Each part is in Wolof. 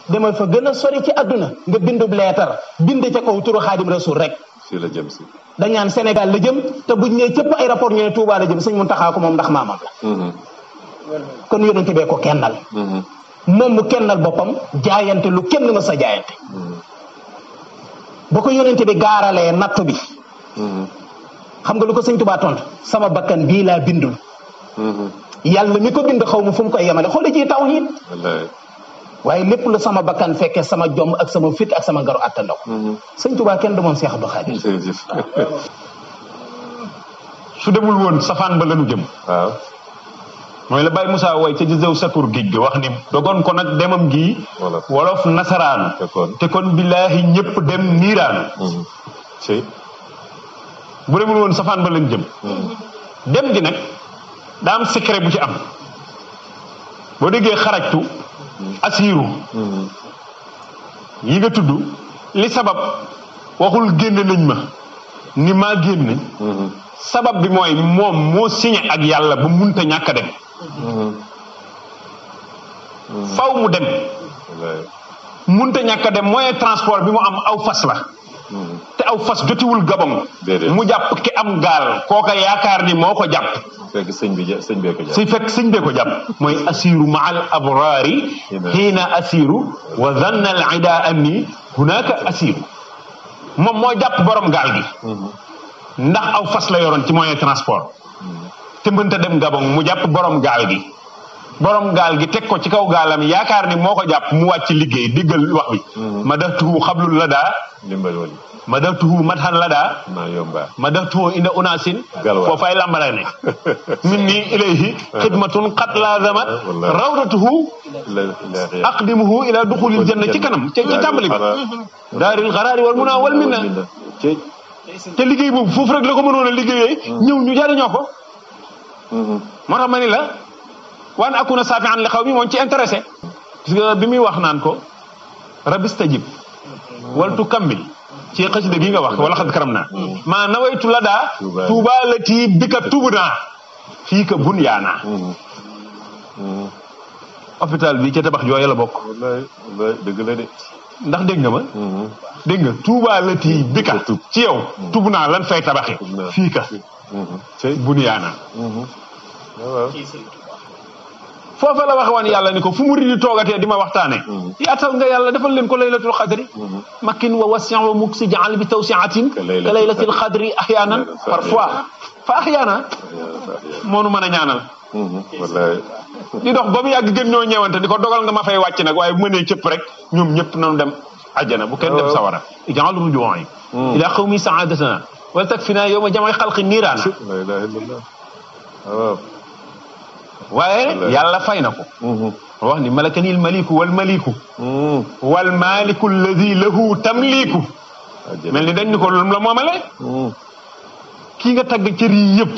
demal fa gën a sori ci àdduna nga bindub leetar bind ca kaw turu Xaadim Rasul rek. fii la jëm si. dañ naan Sénégal la jëm te buñ nee cëpp ay rapport ñu ne Touba la jëm sëñ Muntaxa ko moom ndax maamam la. kon yonent bee ko kennal. moom mu kennal boppam jaayante lu kenn ma sa jaayante. ba ko yonent bi gaaralee nattu bi. xam nga lu ko sëñ Tuubaa tontu sama bakkan bii laa bindul. yàlla mi ko bind xaw ma fu mu koy yemale xooli ci tawhiid. waaye lépp lu sama bakkan fekkee sama jom ak sama fit ak sama garu àttandaw. sëñ Tuubaa kenn du moom Seex Abdu Xaadir. su demul woon safaan ba lanu jëm. waaw. mooy la Baye Moussa way ca jësew sakur géej gi wax ni dogoon ko nag demam gii wolof nasaraan te kon billaahi ñëpp dem niiraan. bu demul woon safaan ba lañ jëm. dem gi nag daa am secret bu ci am boo déggee xarajtu asiiru yi nga tudd li sabab waxul génn nañ ma ni maa génn. sabab bi mooy moom moo signé ak yàlla ba munta ñàkk a dem. faw mu dem. munta ñàkk a dem moyen transport bi mu am aw fas la. te aw fas jotiwul Gabon. mu jàpp ki am gaal kooka yaakaar ni moo ko jàpp. fekk sëñ bee ko jàpp. si fekk sëñ bee ko jàpp mooy asiru ma al abrari xiina asiru wa zanna al ida anni hunaka asiru moom moo jàpp borom gaal gi. ndax aw fas la yoroon ci moyen transport. te mënta dem Gabon mu jàpp borom gaal gi. borom gaal gi teg ko ci kaw gaalam yaakaar ni moo ko jàpp mu wàcc liggéey diggal wax bi. ma daftuhu xablul la daa. ndimbal wali. ma daftuhu matxan la daa. maa yomba. ma daftuhu inda unaasin. galwa foofay lambara ne. min ni ilayhi xidmatun qad laazamat. rawdatuhu. aqdimuhu ila duxulil janna ci kanam ci tàmbali ba. daaril xaraari wal munaa wal minna. te liggéey boobu foofu rek la ko mënoon a liggéeyee. ñëw ñu jariñoo ko. moo tax ma ni la waan akuna saafian li xaw mi moom ci intéressé. parce que bi muy wax naan ko rabistajib waltu kammil ci xasida gi nga wax wala xad karam naa maa nawaytu la daa tuuba lati bika tubu naa fii ka bun yaanaa hôpital bi ca tabax jooya la bokk. wallaay dëgg la de. ndax dégg nga ma. dégg nga tuuba lati bika ci yow tubu naa lan fay tabaxi fii ka bun yaanaa foofa la waxe woon yàlla ni ko fu mu ridi toogatee di ma waxtaane yaatal nga yàlla defal leen ko laylatul xadri makkin wa wasian wa muk si jaal bi tawsiatin ka laylatil xadri ahyaanan parfois fa ahyaana moonu mën a ñaanal wallaay di dox ba mu yàgg gën ñoo ñëwante di ko dogal nga ma fay wàcc nag waaye bu mënee cëpp rek ñoom ñëpp nanu dem àjjana bu kenn dem sawara jaal rujuwan yi ila xawmi saadatana wala tag fi naa yow ma jamay xalqi niiraana la ilaha illallah waaw waaye yàlla fay na ko. wax ni malakanil maliku wal maliku. wal maliku alladi lahu tamliku. mel ni dañ ni ko lum la moomale. kii nga tagg cër yi yëpp.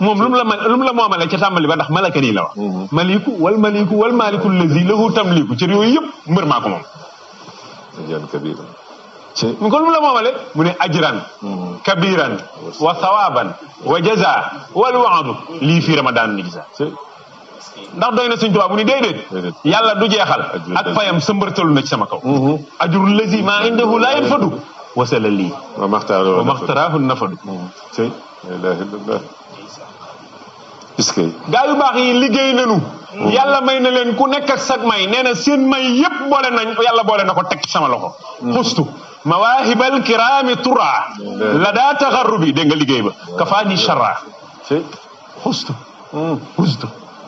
moom lum la moomale ca tàmbali ba ndax malakani la wax. maliku wal maliku alladi lahu tamliku cër yooyu yëpp mbër maa ko moom. mu ko lum la moomale mu ne ajran kabiran wa sawaban wa jaza wal waadu lii fii ramadan ni gisa ndax doy na Sëñ Tuubaa mu ni déedéet yàlla du jeexal ak fayam sëmbërtalu na ci sama kaw ajrul lazi ma indahu la yanfadu wasala lii wa maxtaraahu nafadu gaa yu baax yi liggéey nañu yàlla may na leen ku nekk ak sag may nee na seen may yëpp boole nañ yàlla boole na ko teg ci sama loxo xustu mawaahibal kiraami tura la daa taxarrubi dégg nga liggéey ba kafaani charra xustu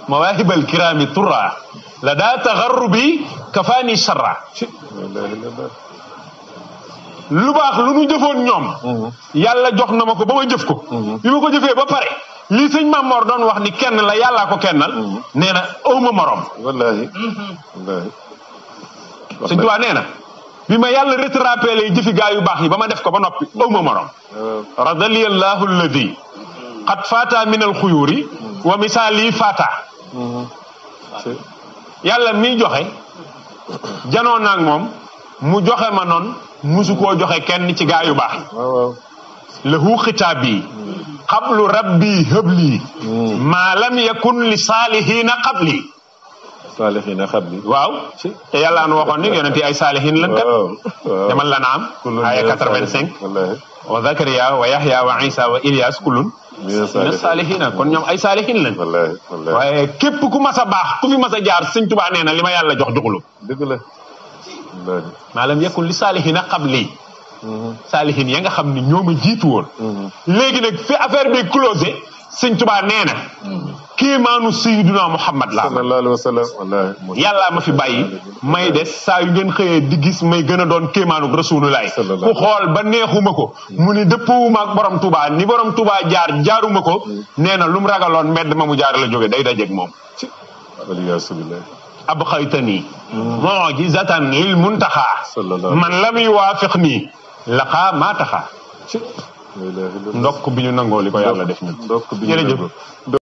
mawaahibal kiraami tura la daa taxarrubi kafaani charra lu baax lu nu jëfoon ñoom yàlla jox na ma ko ba ma jëf ko bi ma ko jëfee ba pare lii sëñ Mamor doon wax ni kenn la yàllaa ko kennal nee na awma morom wallaahi sëñ Tuubaa nee na bi ma yàlla rattrapé lay jëfi gaa yu baax yi ba ma def ko ba noppi awma morom radaliyallahu alladi qad fata min alxuyuri wa misaali fata yàlla miy joxe janoo naag moom mu joxe ma noonu musu koo joxe kenn ci gaa yu baax yi lahu xitaabi qablu rabbi hëbli maa lam yakun li saalihiina qabli saalihiina qabli. waaw te yàlla nu waxoon ni yonent yi ay saalihin lan kat. waaw demal la na am. aya 85. wallaahi. wa Zakariya wa Yahya wa Isa wa Ilyas kullun mina saalihiina kon ñoom ay saalihin lañ. wallaahi wallaahi. waaye képp ku mas a baax ku fi mas a jaar Sëñ Tuubaa nee na li ma yàlla jox joxulu. dëgg la. wallaahi. maalam yakun li saalihiina qabli. saalihin ya nga xam ni ñoo ma jiitu woon. léegi nag fi affaire bi closé Sëñ Tuubaa nee na. kéemaanu Sayyiduna Muhammad laa. sallallahu alayhi wa sallam. wallaahi. yàllaa ma fi bàyyi may des saa yu ngeen xëyee di gis may gën a doon kéemaanu Rasulullah ku xool ba neexuma ko mu ni dëppwuma ak borom Touba ni borom Touba jaaruma ko nee na lu mu ragaloon mbedd ma mu jaar la jóge day dajeeg moom. waliyaasu billaah. ab xaytani mu'jizatan lil muntaxaa man lam yuwaafiq nii laqaa maa taxaa ndokk bi ñu nangoo li ko yàlla def ñun. ndokk bi ñu nangoo.